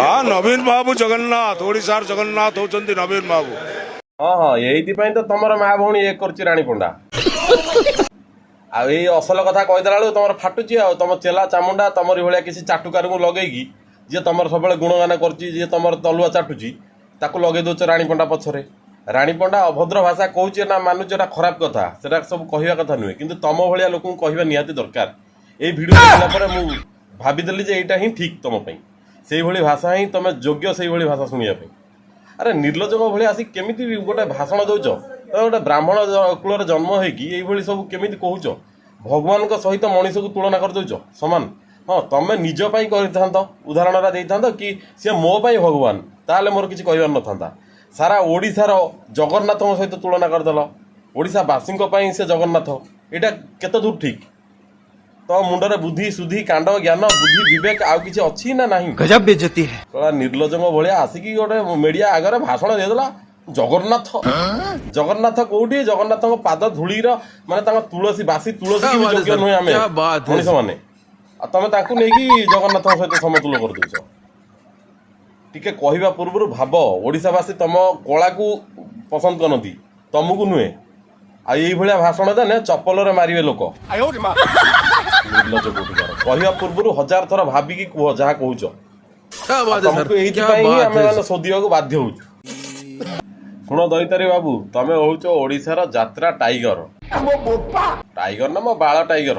ହଁ, ନବୀନ ବାବୁ ଜଗନ୍ନାଥ, ଓଡ଼ିଶାର ଜଗନ୍ନାଥ ହଉଛନ୍ତି ନବୀନ ବାବୁ। ହଁ, ଏଇଥିପାଇଁ ତ ତମର ମା ଭଉଣୀ ଏକ କରୁଛି ରାଣୀ ପଣ୍ଡା। ଆଉ ଏଇ ଅସଲ କଥା କହିଦେଲା ବେଳକୁ ତମର ଫାଟୁଛି। ଆଉ ତମ ଚେଲା ଚାମୁଣ୍ଡା, ତମରି ଭଳିଆ କିଛି ଚାଟୁକାରଙ୍କୁ ଲଗେଇକି, ଯିଏ ତମର ସବୁବେଳେ ଗୁଣଗାନ କରୁଛି, ଯିଏ ତମର ତଲୁଆ ଚାଟୁଛି, ତାକୁ ଲଗେଇ ଦଉଛ ରାଣୀ ପଣ୍ଡା ପଛରେ। ରାଣୀ ପଣ୍ଡା ଅଭଦ୍ର ଭାଷା କହୁଛି ନା ମାନୁଛି, ଏଟା ଖରାପ କଥା, ସେଟା ସବୁ କହିବା କଥା ନୁହେଁ। କିନ୍ତୁ ତମ ଭଳିଆ ଲୋକଙ୍କୁ କହିବା ନିହାତି ଦରକାର। ଏଇ ଭିଡ଼ିଓ ଦେଖିଲା ପରେ ମୁଁ ଭାବିଦେଲି ଯେ ଏଇଟା ହିଁ ଠିକ୍ ତମ ପାଇଁ, ସେଇଭଳି ଭାଷା ହିଁ ତମେ ଯୋଗ୍ୟ ସେଇଭଳି ଭାଷା ଶୁଣିବା ପାଇଁ। ଆରେ, ନିର୍ଲଜଙ୍କ ଭଳିଆ ଆସି କେମିତି ଗୋଟେ ଭାଷଣ ଦଉଛ ତମେ? ଗୋଟେ ବ୍ରାହ୍ମଣ କୂଳରେ ଜନ୍ମ ହେଇକି ଏଇଭଳି ସବୁ କେମିତି କହୁଛ? ଭଗବାନଙ୍କ ସହିତ ମଣିଷକୁ ତୁଳନା କରିଦଉଛ ସମାନ। ହଁ, ତମେ ନିଜ ପାଇଁ କରିଥାନ୍ତ, ଉଦାହରଣଟା ଦେଇଥାନ୍ତ କି ସିଏ ମୋ ପାଇଁ ଭଗବାନ, ତାହେଲେ ମୋର କିଛି କହିବାର ନଥାନ୍ତା। ସାରା ଓଡ଼ିଶାର ଜଗନ୍ନାଥଙ୍କ ସହିତ ତୁଳନା କରିଦେଲ, ଓଡ଼ିଶାବାସୀଙ୍କ ପାଇଁ ସେ ଜଗନ୍ନାଥ, ଏଇଟା କେତେ ଦୂର ଠିକ୍? ତମ ମୁଣ୍ଡରେ ବୁଦ୍ଧି ସୁଧି, କାଣ୍ଡ ଜ୍ଞାନ, ବୁଦ୍ଧି ବିବେକ ଆଉ କିଛି ଅଛି ନା ନାହିଁ? गजब बेइज्जती है। ଶଳା ନିର୍ଲଜଙ୍କ ଭଳିଆ ଆସିକି ଗୋଟେ ମିଡିଆ ଆଗରେ ଭାଷଣ ଦେଇଦେଲା। ଜଗନ୍ନାଥ, ଜଗନ୍ନାଥ କୋଉଠି? ଜଗନ୍ନାଥଙ୍କ ପାଦ ଧୂଳିର, ମାନେ ତାଙ୍କ ତୁଳସୀ, ବାସି ତୁଳସୀ ବି ଯୋଗ୍ୟ ନୁହେଁ ଆମେ ମଣିଷ ମାନେ, ଆଉ ତମେ ତାଙ୍କୁ ନେଇକି ଜଗନ୍ନାଥଙ୍କ ସହିତ ସମତୁଲ କରିଦଉଛ। ଟିକେ କହିବା ପୂର୍ବରୁ ଭାବ। ଓଡ଼ିଶାବାସୀ ତମ କଳାକୁ ପସନ୍ଦ କରନ୍ତି, ତମକୁ ନୁହେଁ। ଆଉ ଏଇଭଳିଆ ଭାଷଣ ଦେଲେ ଚପଲରେ ମାରିବେ ଲୋକ। ନିର୍ଲଜ କୋଉଠିକାର। କହିବା ପୂର୍ବରୁ ହଜାର ଥର ଭାବିକି କୁହ ଯାହା କହୁଛ। ତମକୁ ଏଇଥିପାଇଁ ହିଁ ଆମେ ମାନେ ଶୋଧିବାକୁ ବାଧ୍ୟ ହଉଛୁ। ଶୁଣ ଦୈତାରୀ ବାବୁ, ତମେ ହଉଛ ଓଡିଶାର ଯାତ୍ରା ଟାଇଗର। ଟାଇଗର ନା ମୋ ବାଳ ଟାଇଗର।